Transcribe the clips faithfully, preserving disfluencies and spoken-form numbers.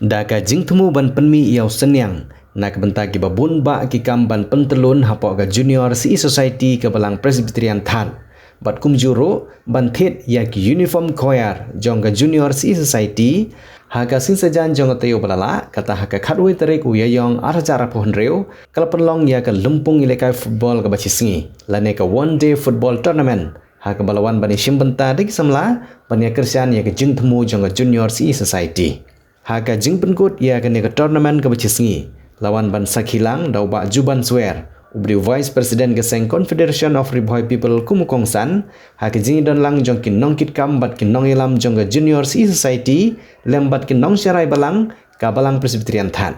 Da ka jingthmu ban pynmih ïa u synñiang na ka bynta kiba bun bah ki kam ban pyntyllun hapoh ka Junior C E Society ka Balang Presbyterian Thad. Bad kumjuh ruh ban thied ïa ki uniform choir jong ka Junior C E Society ha ka sngi saitjain jong ka taïew ba la lah, kata ha ka khatwei tarik u Ïaïong arhajar arphew hynriew, ka la pynlong ïa ka lympung ïalehkai football kaba shisngi lane ka one day football tournament, ha kaba la wan ban ïashim bynta da ki samla ban ïakyrshan ïa ka jingthmu jong ka Junior C E Society. Ha ka jingpynkut ïa kane ka tournament kaba shisngi, la wan ban sakhi lang da u Bah Juban Swer, uba dei u Vice President ka seng Confederation of Ri Bhoi People kum u kongsan ha ka jingïadon lang jong ki nongkitkam bad ki nongïalam jong ka Junior C E Society lem bad ki nongsharai balang ka Balang Presbyterian Thad.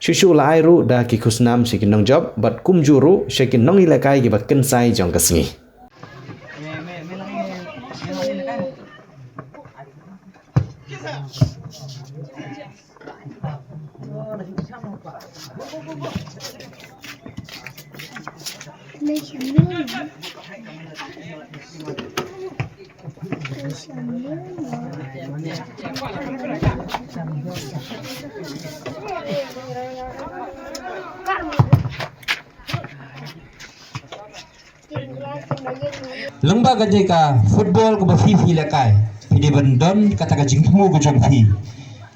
Shuh shuh la ai ruh da ki khusnam sha ki nongjop bad kumjuh ruh sha ki nongïalehkai kiba kynsai jong ka sngi. Lyngba kane ka football kaba phi phi lehkai, phi dei ban don kata ka jingthmu ka jong phi.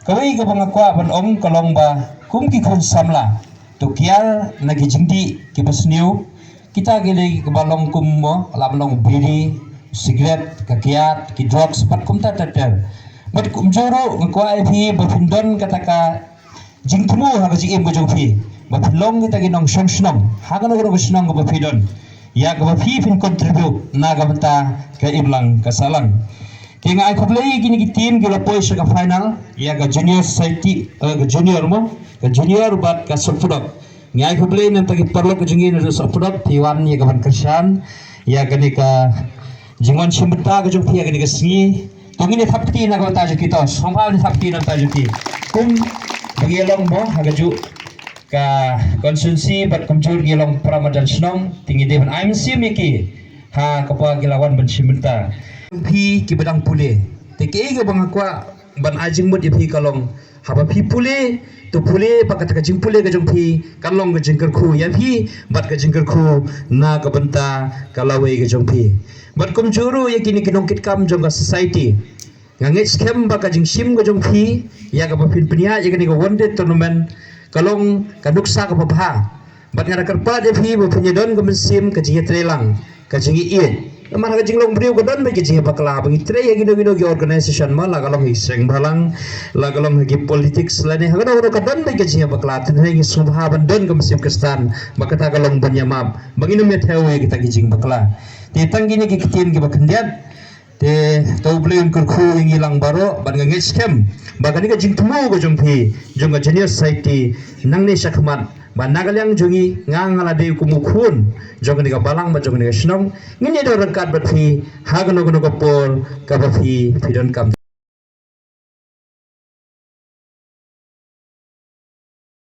Kawei kaba nga kwah ban ong ka long ba kum ki khun samla, to kiar na ki jingdih kiba sniew, kita ki dei kiba long kum mo, la long biri, cigarette, ka kiad, ki drugs, bad kumta ter ter. Bad kumjuh ruh nga kwah ïa phi ba phin don kata ka jingthmu ha ka jingim ka jong phi, ba phi long kita ki nongshong shnong ha kano kano ka shnong kaba phi don, ïa kaba phi phin contribute na ka bynta ka imlang ka sahlang. Te nga ai khublei ïa kine ki team ki la poi sha ka final, ïa ka junior society, eh, ka junior mo, ka junior bad ka sohpdok. Nga ai khublei na bynta ki paralok ka jong ngi na sohpdok, phi wan ïa ka ban kyrshan ïa kane ka jingwan shim bynta ka jong phi ïa kane ka sngi. To ngin ïa thap kti na ka bynta jong ki, to sngewbha ngin ïa thap kti na ka bynta jong ki. Kum ba ngi long mo ha kajuh ka constituency bad kumjuh ngi long para madan shnong, te ngi dei ban ai mynsiem ïa ki ha kaba ki la wan ban shim bynta. Phi kiba dang pule, te kaei kaba nga kwah ban ai jingmut ïa phi ka long, haba phi pule, to pule ba kata ka jingpule ka jong phi kan long ka jingkyrkhu ïa phi bad ka jingkyrkhu na ka bynta ka lawei ka jong phi. Bad kumjuh ruh ïa kine ki nongkitkam jong ka society, nga ngeit skhem ba ka jingshim ka jong phi ïa kaba phin pynïaid ïa kane ka one day tournament ka long ka nuksa kaba bha. Bad nga da kyrpad ïa phi ba phin ïa don ka mynsiem ka jingïatreilang, ka jingïaieit. Namar ha ka jinglong briew ka don beit ka jingïabakla, ba ngi trei ha kino kino ki organisation, ma la ka long ha ki seng bhalang, la ka long ha ki politics, lane ha kano kano ka don beit ka jingïabakla. Te ngi sngewbha ban don ka mynsiem Khristan ba kata ka long ban ïamap, ba ngin ym ïathew ïa kita ki jingbakla. Te tang kine ki ktien kiba khyndiat, te to U Blei un kyrkhu ïa ngi lang baroh, bad nga ngeit skhem ba kane ka jingthmu ka jong phi, jong ka Junior Society, nangne shakhmat, ba na ka liang jong ngi, nga nga la dei kum u khun jong kane ka balang bad jong kane ka shnong, ngin ïa don ryngkat bad phi ha kano kano ka por kaba phi phi donkam.